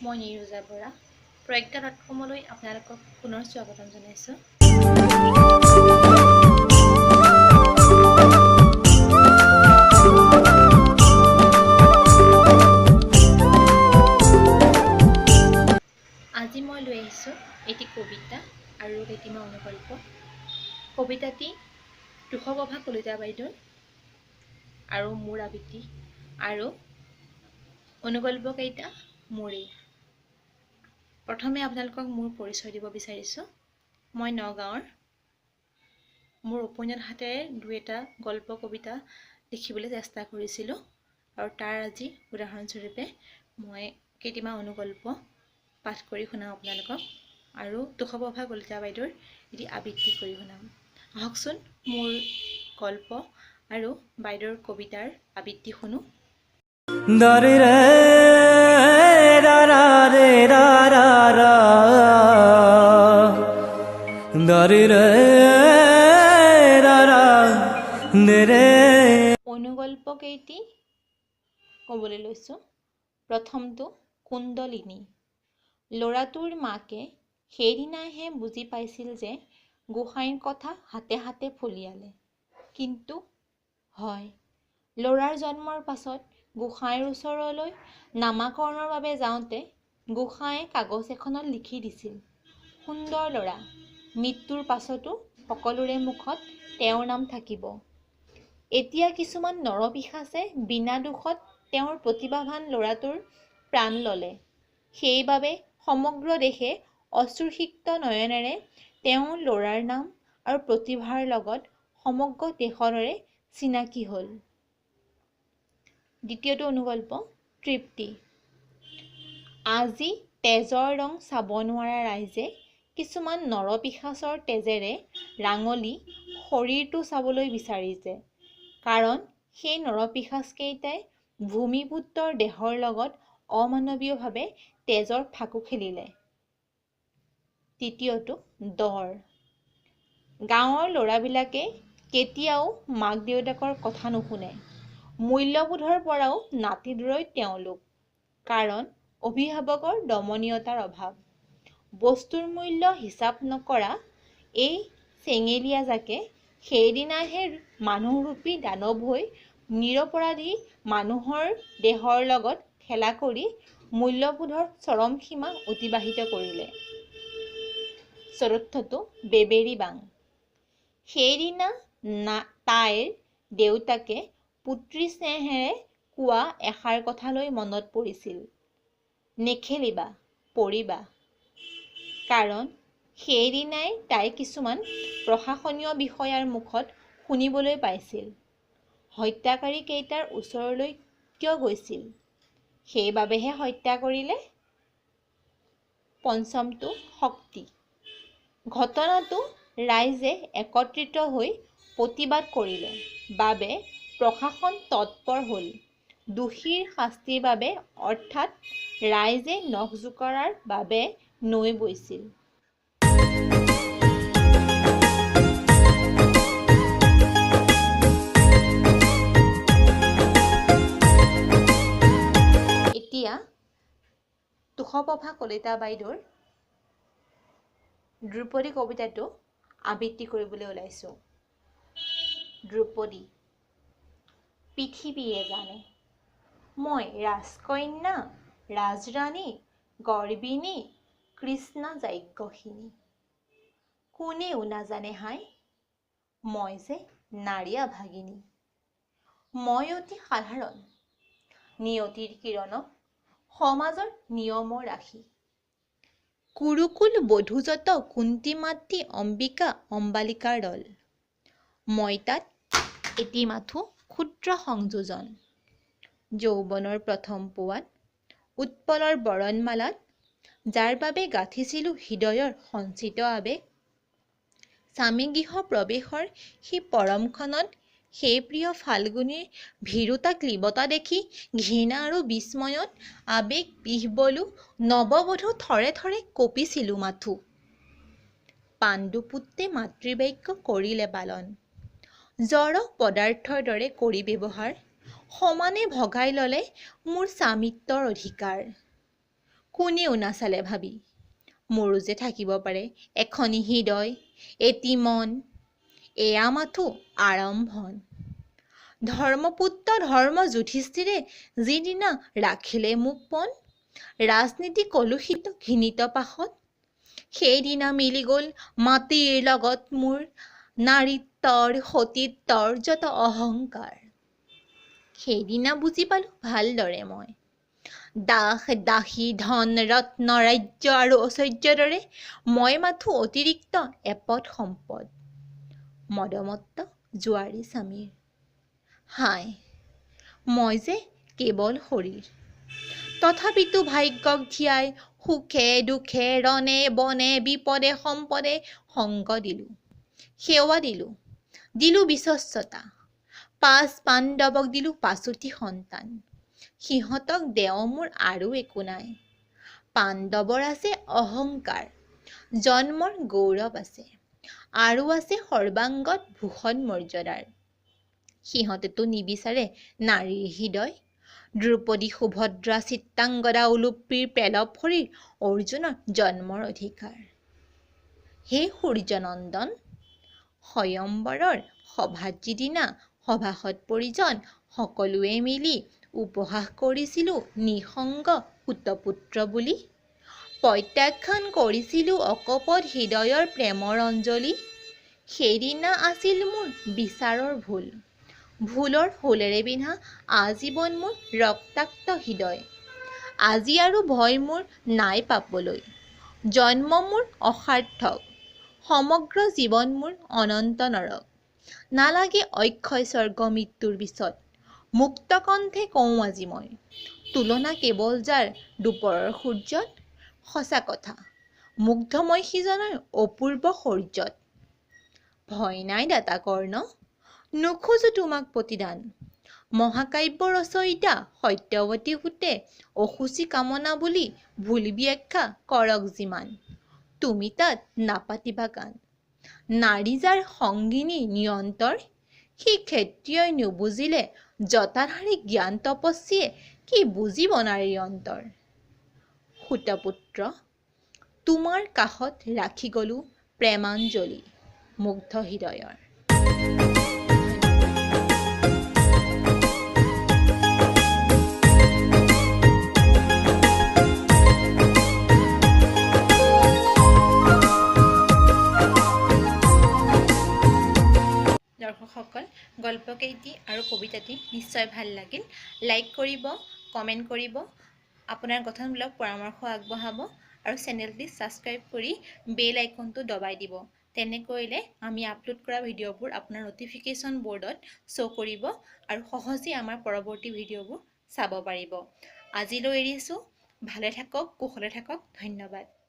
মই নিৰুজা বৰা, প্ৰজ্ঞা ডট কমলৈ আপোনালোকক পুনৰ স্বাগতম জনাইছোঁ। আজি মই লৈ আহিছোঁ এটি কবিতা আৰু কেইটিমান অনুগল্প। কবিতাটি তোষপ্ৰভা কলিতা বাইদেউৰ আৰু মোৰ আবৃত্তি, আৰু অনুগল্পকেইটা মোৰেই। প্ৰথমে আপোনালোকক মোৰ পৰিচয় দিব বিচাৰিছোঁ। মই নগাঁৱৰ। মোৰ উপন্যাস হাতেৰে দুই এটা গল্প কবিতা লিখিবলৈ চেষ্টা কৰিছিলোঁ আৰু তাৰ আজি উদাহৰণস্বৰূপে মই কেইটিমান অনুগল্প পাঠ কৰি শুনাম আপোনালোকক আৰু তোষপ্ৰভা কলিতা বাইদেউৰ এটি আবৃত্তি কৰি শুনাম। আহকচোন মোৰ গল্প আৰু বাইদেউৰ কবিতাৰ আবৃত্তি শুনো। অনুগল্প কেইটি ক'বলৈ লৈছোঁ। প্ৰথমটো কুণ্ডলিনী। ল'ৰাটোৰ মাকে সেইদিনাহে বুজি পাইছিল যে গোসাঁইৰ কথা হাতে হাতে ফলিয়ালে। কিন্তু হয়, ল'ৰাৰ জন্মৰ পাছত গোসাঁইৰ ওচৰলৈ নামাকৰণৰ বাবে যাওঁতে গোসাঁয়ে কাগজ এখনত লিখি দিছিল, সুন্দৰ ল'ৰা, মৃত্যুৰ পাছতো সকলোৰে মুখত তেওঁৰ নাম থাকিব। এতিয়া কিছুমান নৰপিশাচে বিনা দোষত তেওঁৰ প্ৰতিভাৱান ল'ৰাটোৰ প্ৰাণ ল'লে। সেইবাবে সমগ্ৰ দেশে অশ্ৰুসিক্ত নয়নেৰে তেওঁৰ ল'ৰাৰ নাম আৰু প্ৰতিভাৰ লগত সমগ্ৰ দেশৰে চিনাকি হ'ল। দ্বিতীয়টো অনুগল্প তৃপ্তি। আজি তেজৰ ৰং চাব নোৱাৰা ৰাইজে কিছুমান নৰপিশাচৰ তেজেৰে ৰাঙলী শৰীৰটো চাবলৈ বিচাৰিছে, কাৰণ সেই নৰপিশাচকেইটাই ভূমিপুত্ৰৰ দেহৰ লগত অমানৱীয়ভাৱে তেজৰ ফাকু খেলিলে। তৃতীয়টো দৰ। গাঁৱৰ ল'ৰাবিলাকে কেতিয়াও মাক দেউতাকৰ কথা নুশুনে। মূল্যবোধৰ পৰাও নাতিদূৰৈত তেওঁলোক, কাৰণ অভিভাৱকৰ দমনীয়তাৰ অভাৱ। বস্তুৰ মূল্য হিচাপ নকৰা এই চেঙেলীয়াজাকে সেইদিনাহে মানুহৰূপী দানৱ হৈ নিৰপৰাধী মানুহৰ দেহৰ লগত খেলা কৰি মূল্যবোধৰ চৰম সীমা অতিবাহিত কৰিলে। চতুৰ্থটো বেবেৰী বাং। সেইদিনা তাইৰ দেউতাকে পুত্ৰী স্নেহেৰে কোৱা এষাৰ কথালৈ মনত পৰিছিল, নেখেলিবা, পৰিবা। কাৰণ সেইদিনাই তাই কিছুমান প্ৰশাসনীয় বিষয়াৰ মুখত শুনিবলৈ পাইছিল, হত্যাকাৰী কেইটাৰ ওচৰলৈ কিয় গৈছিল, সেইবাবেহে হত্যা কৰিলে। পঞ্চমটো শক্তি। ঘটনাটো ৰাইজে একত্ৰিত হৈ প্ৰতিবাদ কৰিলে বাবে প্ৰশাসন তৎপৰ হ'ল দোষীৰ শাস্তিৰ বাবে, অৰ্থাৎ ৰাইজে নখ জোকৰাৰ বাবে নৈ বৈছিল। এতিয়া তোষপ্ৰভা কলিতা বাইদেউৰ দ্ৰৌপদী কবিতাটো আবৃত্তি কৰিবলৈ ওলাইছোঁ। দ্ৰৌপদী। পৃথিৱীয়ে জানে মই ৰাজকন্যা, ৰাজৰাণী, গৰ্বিণী, কৃষ্ণা যাজ্ঞসিনী। কোনেও নাজানে হায় মই যে নাৰীয়া ভাগিনী। মই অতি সাধাৰণ, নিয়তিৰ কিৰণক সমাজৰ নিয়মৰ ৰাশি। কুৰুকুল বধূযত কুন্তী মাতৃ অম্বিকা অম্বালিকাৰ দল। মই তাত এটি মাথো ক্ষুদ্ৰ সংযোজন। যৌৱনৰ প্ৰথম পুৱাত উৎপলৰ বৰণমালাত যাৰ বাবে গাঁথিছিলোঁ হৃদয়ৰ সঞ্চিত আৱেগ, স্বামীগৃহ প্ৰৱেশৰ সেই পৰমক্ষণত সেই প্ৰিয় ফাল্গুনীৰ ভীৰুতা ক্লীবতা দেখি ঘৃণা আৰু বিস্ময়ত আৱেগ বিহ্বলো নৱবধূ থৰে থৰে কঁপিছিলোঁ মাথো। পাণ্ডুপুত্ৰে মাতৃবাক্য কৰিলে পালন, জড় পদাৰ্থৰ দৰে কৰি ব্যৱহাৰ, সমানে ভগাই ল'লে মোৰ স্বামিত্বৰ অধিকাৰ। কোনেও নাচালে ভাবি মোৰো যে থাকিব পাৰে এখনি হৃদয়, এটি মন। এয়া মাথো আৰম্ভণ। ধৰ্মপুত্ৰ ধৰ্ম যুধিষ্ঠিৰে যিদিনা ৰাখিলে মোক পণ, ৰাজনীতি কলুষিত ঘৃণিত পাশত, সেইদিনা মিলি গ'ল মাটিৰ লগত মোৰ নাৰীত্বৰ সতীত্বৰ যত অহংকাৰ। সেইদিনা বুজি পালোঁ ভালদৰে মই, দাস দাসী ধন ৰত্ন ৰাজ্য আৰু ঐশ্বৰ্যৰ দৰে মই মাথো অতিৰিক্ত এপদ সম্পদ, মদমত্ত জোৱাৰী স্বামীৰ। হায়, মই যে কেৱল শৰীৰ। তথাপিতো ভাগ্যক ধিয়াই সুখে দুখে ৰণে বনে বিপদে সম্পদে সংগ দিলোঁ, সেৱা দিলোঁ, দিলোঁ বিশ্বস্ততা। পাঁচ পাণ্ডৱক দিলোঁ পাঁচোটি সন্তান, সিহঁতক দেও মোৰ আৰু একো নাই। পাণ্ডৱৰ আছে অহংকাৰ, জন্মৰ গৌৰৱ আছে, আৰু আছে সৰ্বাংগত ভূষণ মৰ্যাদাৰ। সিহঁতেতো নিবিচাৰে নাৰীৰ হৃদয়। দ্ৰৌপদী সুভদ্ৰা চিত্ৰাংগদা উলুপীৰ পেলৱ শৰীৰ অৰ্জুনৰ জন্মৰ অধিকাৰ। হে সূৰ্যনন্দন, স্বয়ম্বৰৰ সভাত যিদিনা সভাসদ পৰিজন সকলোৱে মিলি উপহাস কৰিছিলোঁ নিঃসংগ সূতপুত্ৰ বুলি, প্ৰত্যাখ্যান কৰিছিলোঁ অকপট হৃদয়ৰ প্ৰেমৰ অঞ্জলি, সেইদিনা আছিল মোৰ বিচাৰৰ ভুল। ভুলৰ হুলেৰে বিন্ধা আজীৱন মোৰ ৰক্তাক্ত হৃদয়। আজি আৰু ভয় মোৰ নাই পাপলৈ। জন্ম মোৰ অসাৰ্থক, সমগ্ৰ জীৱন মোৰ অনন্ত নৰক। নালাগে অক্ষয় স্বৰ্গ মৃত্যুৰ পিছত, মুক্ত কণ্ঠে কওঁ আজি মই, তুলনা কেৱল যাৰ দুপৰৰ সূৰ্যত। সঁচা কথা, মুগ্ধ মই সিজনৰ অপূৰ্ব শৌৰ্যত। ভয় নাই দাতা কৰ্ণ, নোখোজো তোমাক প্ৰতিদান। মহাকাব্য ৰচয়িতা সত্যৱতী সুতে অসুচি কামনা বুলি ভুল ব্যাখ্যা কৰক যিমান, তুমি তাত নাপাতিবা কাণ। নাৰী যাৰ সংগিনী নিৰন্তৰ, সি ক্ষত্ৰিয়ই নুবুজিলে জটাধাৰী জ্ঞান তপস্বীয়ে কি বুজিব নাৰীৰ অন্তৰ। সূতপুত্ৰ, তোমাৰ কাষত ৰাখি গলো প্ৰেমাঞ্জলি মুগ্ধ হৃদয়ৰ। দৰ্শকসকল, গল্পকেইটি আৰু কবিতাটি নিশ্চয় ভাল লাগিল। লাইক কৰিব, কমেণ্ট কৰিব, আপোনাৰ গঠনমূলক পৰামৰ্শ আগবঢ়াব আৰু চেনেলটি ছাবস্ক্ৰাইব কৰি বেল আইকনটো দবাই দিব। তেনে কৰিলে আমি আপলোড কৰা ভিডিঅ'বোৰ আপোনাৰ ন'টিফিকেশ্যন ব'ৰ্ডত শ্ব' কৰিব আৰু সহজেই আমাৰ পৰৱৰ্তী ভিডিঅ'বোৰ চাব পাৰিব। আজিলৈ এৰিছোঁ। ভালে থাকক, কুশলে থাকক। ধন্যবাদ।